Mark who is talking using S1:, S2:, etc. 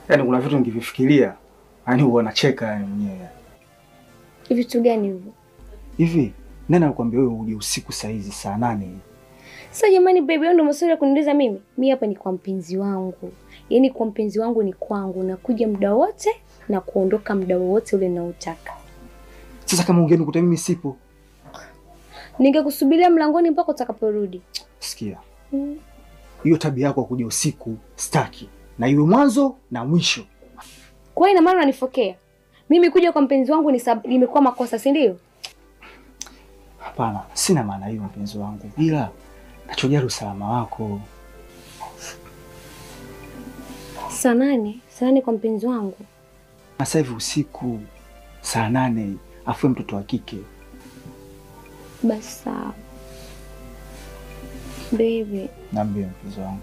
S1: Yaani kuna vitu ningevifikiria, yaani huwa nacheka yani mwenyewe.
S2: Vitu gani hivyo?
S1: Hivi nani alikwambia wewe uje usiku saa hizi saa 8?
S2: Sasa jamani baby, wewe ndio maswali ya kuniuliza mimi? Mimi hapa ni kwa mpenzi wangu. Yaani kwa mpenzi wangu ni kwangu, nakuja muda wote na kuondoka muda wote ule ninaotaka.
S1: Sasa kama ungenikuta mimi sipo,
S2: ningekusubiria mlangoni mpaka utakaporudi.
S1: Sikia. Hiyo tabia yako kuja usiku sitaki. Na iwe mwanzo na mwisho.
S2: Kwa hiyo ina maana unanifokea? Mimi kuja kwa mpenzi wangu ni imekuwa makosa, si ndio?
S1: Hapana, sina maana hiyo mpenzi wangu. Ila nachojali usalama wako.
S2: Saa 8, saa 8 kwa mpenzi wangu.
S1: Sasa hivi usiku saa 8 afu mtoto wa kike.
S2: Basi sawa. Baby.
S1: Niambie mpenzi wangu.